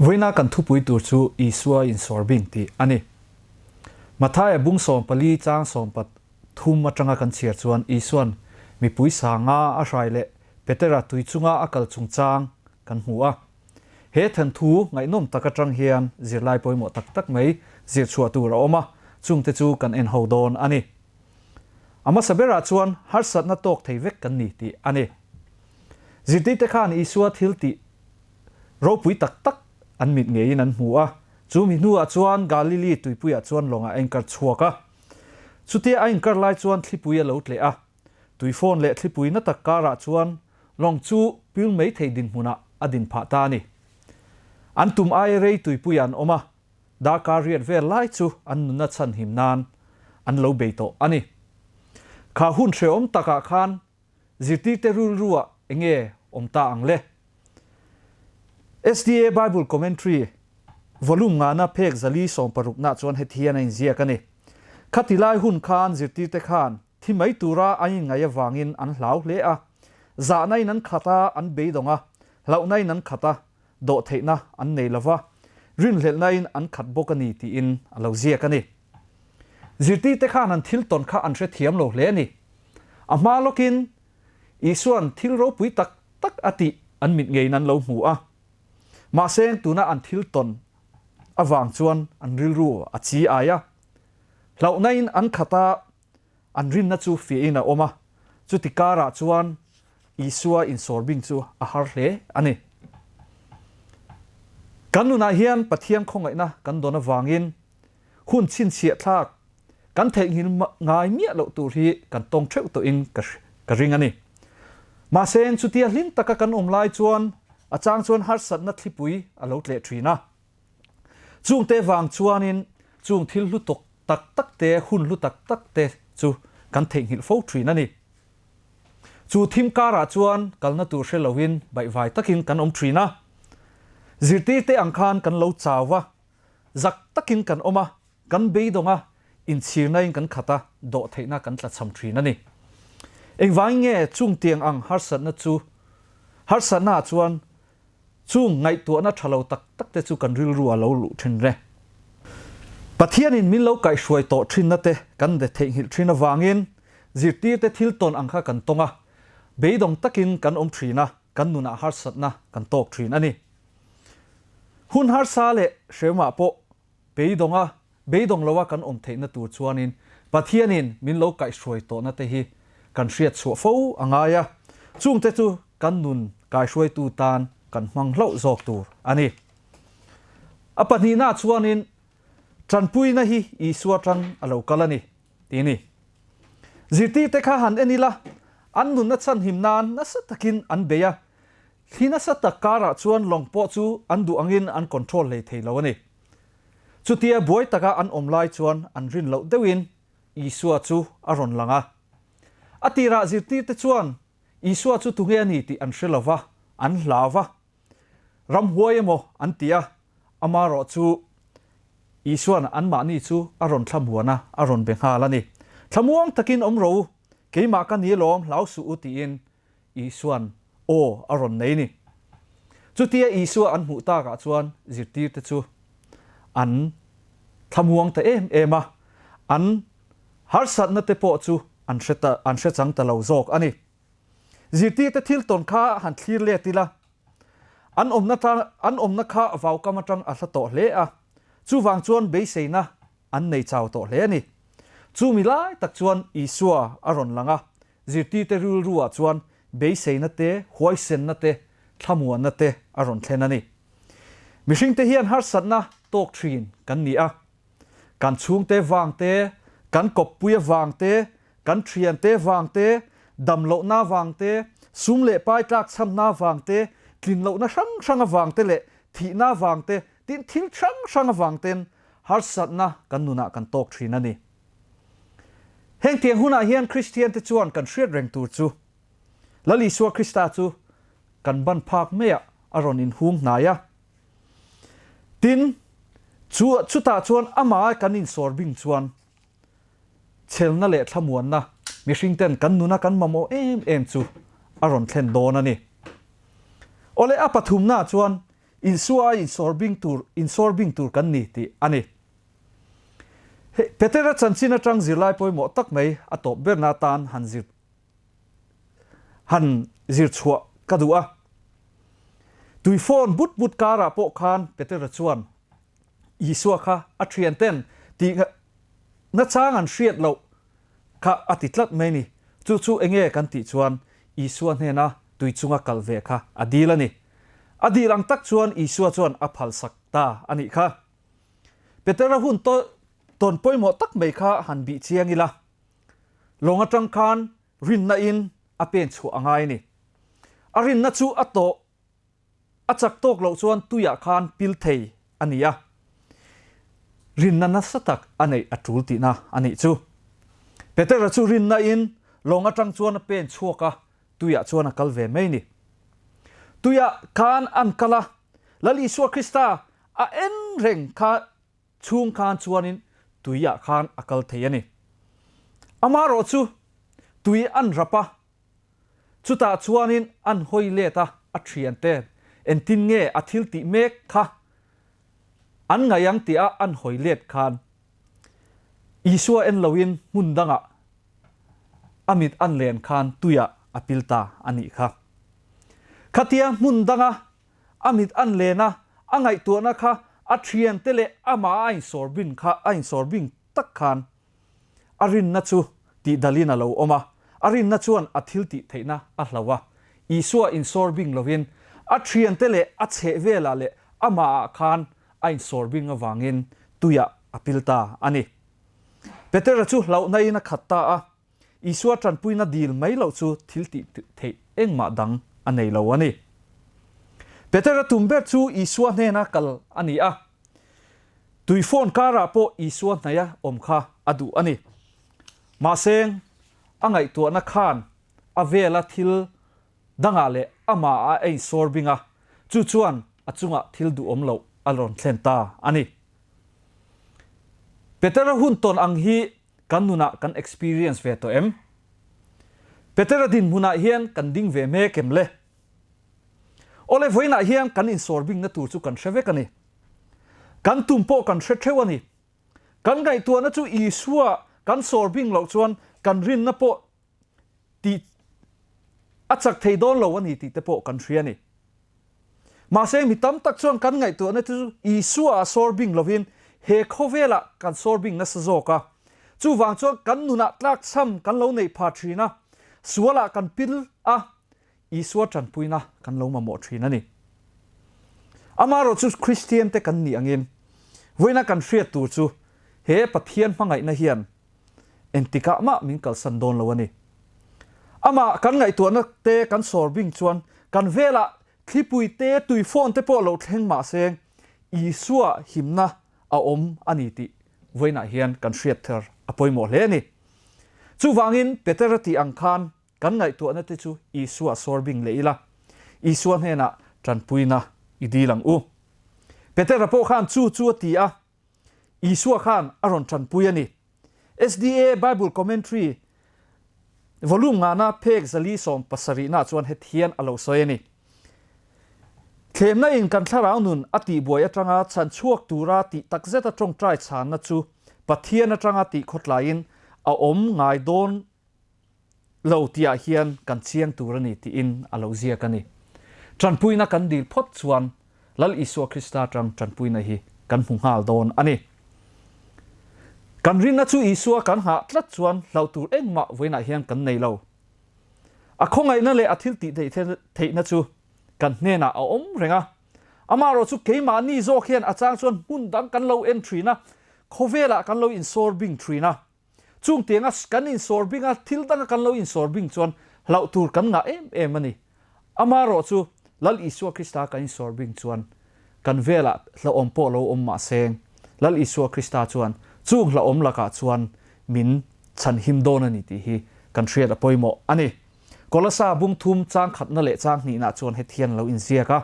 Vawiina kan thupui tur chu Isua insawrbing tih a ni. Mathaia bung 14 chang 13 atanga kan chhiar chuan Isuan mipui sanga a hrai leh Petera tui chunga a kal chungchang kan hmu a. He thanthu ngaihnawm tak atang hian zirlai pawimawh tak tak mai zir chhuah tur a awm a, chungte chu kan en ho dawn a ni. A hmasa berah chuan harsatna tawk thei vek kan ni tih a ni. Zirtirte khan Isua thil tih ropui tak tak an mit ngeiin an hmu a, chu mi hnuah chuan Galili tuipuiah chuan lawngah a inkar chhuak a. Chutia a inkar lai chuan thlipui a lo tleh a, tuifawn leh thlipui na tak karah chuan lawng chu pil mai thei dinhmunah a din phah ta a ni. An tum aia rei tuipuiah an awm a, Darkar riat vel lai chu an nunna chhanhim nan an lo bei tawh a ni. Kha hun hrehawm takah khan zirtirte rilruah enge awm ta ang le? SDA Bible Commentary Volume ngana phek zali sawmparukna chuan heti hian a inziak a ni. Khati lai hun khan zirtirte khan thi mai tura an inngaih avangin an hlau hle a, zahna in an khat a, an beidawng a, hlauhna in an khat a, dawhtheihna an nei lova, rinhlelhnain an khat bawk a ni tiin a lo ziak a ni. Zirtirte khan an thil tawn kha an hrethiam lo hle a ni. A hma lawkin Isua'n thil ropui tak tak a tih an mit ngeiin an lo hmu a. Mahse, tuna an thil tawn avang chuan an rilru a chi ai a. Hlauhnain an khat a, An rinna chu fiahin a awm a, chuti karah chuan Isua insawrbing chu a har hle a ni. Kan nunah hian Pathian khawngaihna kan dawn avangin hun chhinchhiah thlak kan theihnghilh ngai miah loh tur hi kan tawng theuh tawhin ka ring a ni. Mahse, chutia hlim taka kan awm lai chuan a chang chuan harsatna thlipui a lo tleh thin a. Chungte vang chuanin chung thil hlu tawk tak tak te, hun hlu tak tak te chu kan theihnghilh fo thin a ni. Chu thim karah chuan kalna tur hre loin baihvai takin kan awm thin a. Zirtirte ang khan kan lo chau va, zak takin kan awm a, kan beidawng a, inchhirnain kan khat a, dawhtheihna kan tlachham thin a ni. Engvangin nge chungtiang ang harsatna chu harsatnaah chuan Chung ngaihtuahna tha lo tak tak te chu kan rilru a lo luh thin re. Pathianin min lo kaihhruai tawh thinna te kan de theihnghilh thin avangin zirtirte thil tawn ang kha kan tawng a, beidawng takin kan awm thin a, kan nunah harsatna kan tawk thin a ni. Hun harsa leh hremah pawh beidawng a, beidawng loa kan awm theihna tur chuanin Pathianin min lo kaihhruai tawhna te hi kan hriat chhuah fo a ngai a, chungte chu kan nun kaihruaitu tan kan hmang hlauh zawk tur a ni. A pahnihna chuanin tanpuina hi Isua tang a lo kal a ni tih a ni. Zirtirte kha han en ila, an nunna chhanhim nan nasa takin an bei a, thli nasa tak karah chuan lawng pawh chu an duh angin an control hlei thei lo a ni. Chutia buai taka an awm lai chuan an rin loh deuhin Isua chu a rawn lang a. A tirah zirtirte chuan Isua chu tunge a ni tih an hre lo va, an hlau va. Ramhuai emaw an ti a, amarawh chu Isua'n anmahni chu a rawn thlamuan a, a rawn be nghal a ni. Thlamuang takin awm rawh u, keimah ka ni alawm, hlau suh u tiin Isua'n aw a rawn nei ni. Chutia Isua an hmuh takah chuan zirtirte chu an thlamuang ta em em a, an harsatna te pawh chu an hre ta an hre chang ta lo zawk a ni. Zirtirte thil tawn kha han thlir let ila, an awmna tang an awmna kha vaukam atang a hla tawh hle a, chuvang chuan beiseina an nei chau tawh hle a ni. Chumi lai tak chuan Isua a rawn lang a, Zirtirte rilruah chuan beiseina te, huaisenna te, thlamuanna te a rawn thlen a ni. Mihringte hian harsatna tawk thin kan ni a. Kan chhungte vang te, kan kawppuia vang te, kan thiante vang te, damlohna vang te, sum leh pai tlakchhamna vang te, tlinlohna hrang hrang avang te leh thihna vang te, tin thil hrang hrang avang ten harsatna kan nunah kan tawk thin a ni. Heng tiang hunah hian Kristiante chuan kan hriat reng tur chu Lal Isua Krista chu kan ban phak maiah a rawn inhung hnai a. Tin, chu chutah chuan amah kan insawr bing chuan chhelna leh thlamuanna mihringten kan nuna kan mamawh em em chu a rawn thlen dawn a ni. Awle a pathumnaah chuan. Isua insawr bing tur insawr bing tur kan ni tih a ni. Hei Petera chanchin atang zirlai pawimawh tak mai a tawp berna atan han zir han zir chhuah ka duh a. Tui phone but but karah pawh khan Petera chuan Isua kha a thian ten tih nachang an hriat loh kha a ti tlat mai ni. Chu chu enge kan tih chuan Isua hnena tui chunga kal ve kha a dil a ni. A dil ang tak chuan Isua chuan a phalsak ta a nih kha. Petera hun tawn pawimawh tak mai kha han bih chiang ila, lawng atang khan rinna in a pen chhuah a ngai a ni. A rinna chu a tawh A chak tawk loh chuan tuiah khan pil thei a ni a, rinna nasa tak a neih a tul tihna a nih chu. Petera chu rinna in lawng atang chuan a pen chhuak a, tuiah chuan a kal ve mai ni. Tuiah khan an kal a, Lal Isua Krista a en reng kha chhung khan chuanin tuiah khan a kal thei a ni. Amaherawhchu tui an rap a, Chutah chuanin an hawi let a, a thiante engtin nge a thil tih mek kha an ngaih ang tih a an hawi let khan Isua en loin hmun dangah a mit an len khan tuiah a pil ta a nih kha. Khatia hmun danga a mit an len a, a ngaihtuahna kha a thiante leh amah a insawrbin kha a insawrbing tak khan A rinna chu tihdalin a lo awm a, a rinna chuan a thil tih theihna a hlo a. Isua insawr bing lovin a thiante leh a chhehvelah leh amahah khan a insawr bing avangin tuiah a pil ta a ni. Petera chu hlauhnain a khat ta a, Isua tanpuina dil mai loh chu thil tih theih engmah dang a nei lo a ni. Petera tum ber chu Isua hnena kal a ni a. Tui phone karah pawh Isua hnaia awm kha a duh a ni. Mahse, a ngaihtuahna khan a vela thil dangah leh amah a insawr bing a, chu chuan a chungah thil duhawm loh a rawn thlen ta a ni. Petera hun tawn ang hi kan nunah kan experience ve tawh em? Petera dinhmunah hian kan ding ve mek em le? Awle vawiinah hian kan insawr bingna tur chu kan hre vek a ni. Kan tum pawh kan hre theuh a ni. Kan ngaihtuahna chu Isua kan sawr bing loh chuan kan rinna pawh tih a chak thei dawn lo a ni tih te pawh kan hria a ni. Mahse mi tam tak chuan kan ngaihtuahna chu Isua a sawr bing lovin he khawvelah kan sawr bing nasa zawk a. Chuvang chuan kan nunah tlakchham kan lo neih pha thin a, sualah kan pil a, Isua tanpuina kan lo mamawh thin a ni. Amaherawh chu Kristiante kan nih angin vawiina kan hriat tur chu he Pathian hmangaihna hian engtikah mah min kalsan dawn lo a ni. Amah kan ngaihtuahna te kan sawr bing chuan kan velah thlipui te tui phone te pawh lo thleng mahse Isua himna a awm a ni tih vawiinah hian kan hriat thar a pawimawh hle a ni. Chuvangin Petera tih ang khan Kan ngaihtuahna te chu Isua sawr bing leh ila, Isua hnenah tanpuina i dil ang u. Petera pawh khan chu chu a ti a, Isua khan a rawn tanpui a ni. SDA Bible Commentary Volume ngahna phek 470 nah chuan heti hian a lo sawi a ni. Thlemna in kan thlarau nun a tihbuai atanga chhan chhuak tura tih takzeta tawngtai chhanna chu Pathian atanga tih khawtlaiin a awm ngai dawn lo tihah hian kan chiang tur a ni tiin a lo ziak a ni. Tanpuina kan dil phawt chuan Lal Isua Krista atang tanpuina hi kan hmu nghal dawn a ni. Kan rinna chu Isua kan nghah tlat chuan hlauh tur engmah vawiinah hian kan nei lo. A khawngaihna leh a thil tih theihna chu kan hnenah a awm reng a. Amaherawh chu keimahni zawk hian a chang chuan hmun dang kan lo en thin a, khawvelah kan lo insawr bing thin a. Chung tianga kan insawr bing a, thil danga kan lo insawr bing chuan hlauh tur kan ngah em em a ni. Amaherawh chu Lal Isua Krista kan insawr bing chuan kan velah hlauhawm pawh lo awm mah seng, Lal Isua Krista chuan chung hlauhawm lakah chuan min chhanhim dawn a ni tih hi kan hriat a pawimawh a ni. Kolasa bung thum chang khatna leh chang hnihna chuan heti hian a lo inziak a,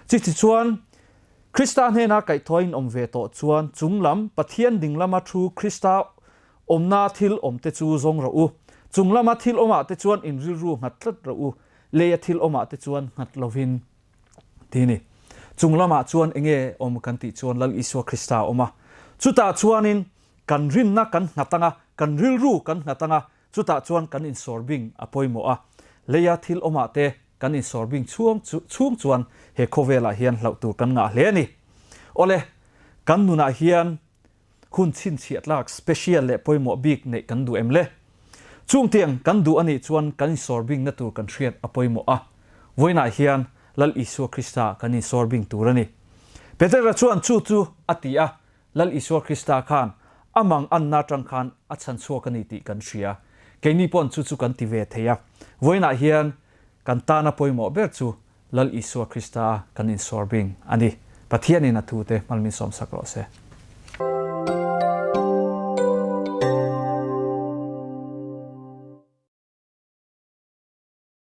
Chiti chuan Krista hnena kaihthawh in awm ve tawh chuan chung lam Pathian ding lama thu Krista awmna thil awm te chu zawng rawh u. Chung lama thil awmah te chuan in rilru nghat tlat rawh u, leia thil awmah te chuan nghat lovin ti ni. Chung lamah chuan enge awm kan tih chuan Lal Isua Krista a awm a. Chutah chuanin kan rinna kan nghat anga, kan rilru kan nghat anga, chutah chuan kan insawrbing a pawimawh a. Leia thil awmah te kan insawrbing chhuang chhung chuan he khawvelah hian hlauh tur kan ngah hle a ni. Awle, kan nunah hian hun chhinchhiah tlak special leh pawimawh bik neih kan duh em le? Chungtiang kan duh a nih chuan kan insawrbingna tur kan hriat a pawimawh a, vawiinah hian Lal Isua Krista kan insawrbing tur a ni. Petera chuan chu chu a ti a, Lal Isua Krista khan a mang anna atang khan a chhan chhuak a ni tih kan hria. Keini pawn chu chu kan ti ve thei a, vawiinah hian kan tana pawimawh ber chu Lal Isua Krista kan insawrbing a ni. Pathianin a thute hmalmin sawmsak rawh se.